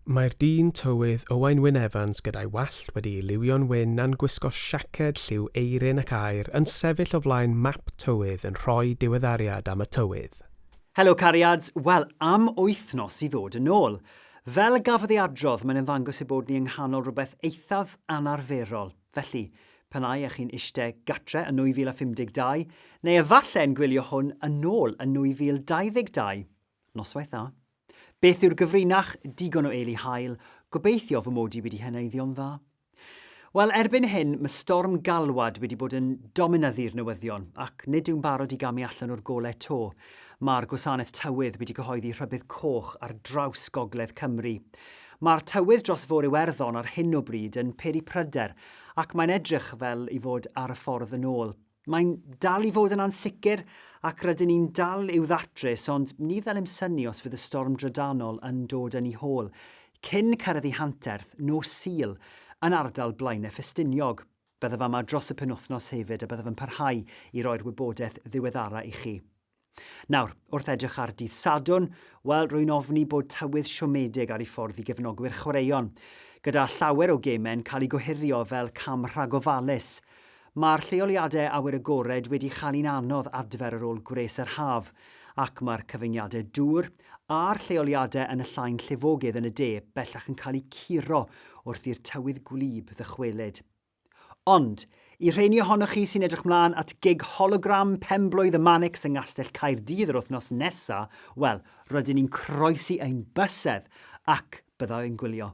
Mae'r dyn tywydd Owain Wyn Evans gyda'i wallt wedi'i liwio'n wyn a'n gwisgo siaced lliw eirin ac aur yn sefyll o flaen map tywydd yn rhoi diweddariad am y tywydd. Helo cariads, wel am wythnos i ddod yn ôl. Fel gafodd ei adrodd mae'n ymddangos ei bod ni yng nghanol rhywbeth eithaf anarferol. Felly, pan ai ych chi'n ishte gatre yn 2052, neu efallai yn gwylio hwn yn ôl yn 2022, noswaith dda. Beth yw'r gyfrinach? Digon o eli haul. Gobeithio fy mod i wedi heneiddio'n dda. Wel, erbyn hyn, mae storm galwad wedi bod yn dominyddu'r newyddion, ac nid yw'n barod i gamu allan o'r golau 'to. Mae'r gwasanaeth tywydd wedi cyhoeddi rhybudd coch ar draws gogledd Cymru. Mae'r tywydd dros Fôr Iwerddon ar hyn o bryd yn peri pryder, ac mae'n edrych fel ei fod ar y ffordd yn ôl. Mae'n dal i fod yn ansicr ac rydyn ni'n dal i'w ddatrys ond ni ddylem synnu os fydd y storm drydanol yn dod yn ei hôl cyn cyrraedd ei hanterth nos Sul yn ardal Blaenau Ffestiniog. Byddaf yma dros y penwythnos hefyd a byddaf yn parhau i roi'r wybodaeth ddiweddara i chi. Nawr, wrth edrych ar dydd Sadwrn, wel, rwy'n ofni bod tywydd siomedig ar ei ffordd i gefnogwyr chwaraeon, gyda llawer o gemau'n cael eu gohirio fel cam rhagofalus. Mae'r lleoliadau awyr agored wedi chael hi'n anodd adfer ar ôl gwres yr haf, ac mae'r cyfyngiadau dŵr a'r lleoliadau yn y llain llifogydd yn y de bellach yn cael eu curo wrth i'r tywydd gwlyb ddychwelyd. Ond, i rheini ohonoch chi sy'n edrych mlaen at gig hologram penblwydd y Manics yng Ngastell Caerdydd yr wythnos nesa, wel, rydyn ni'n croesi ein bysedd ac bydda i'n gwylio.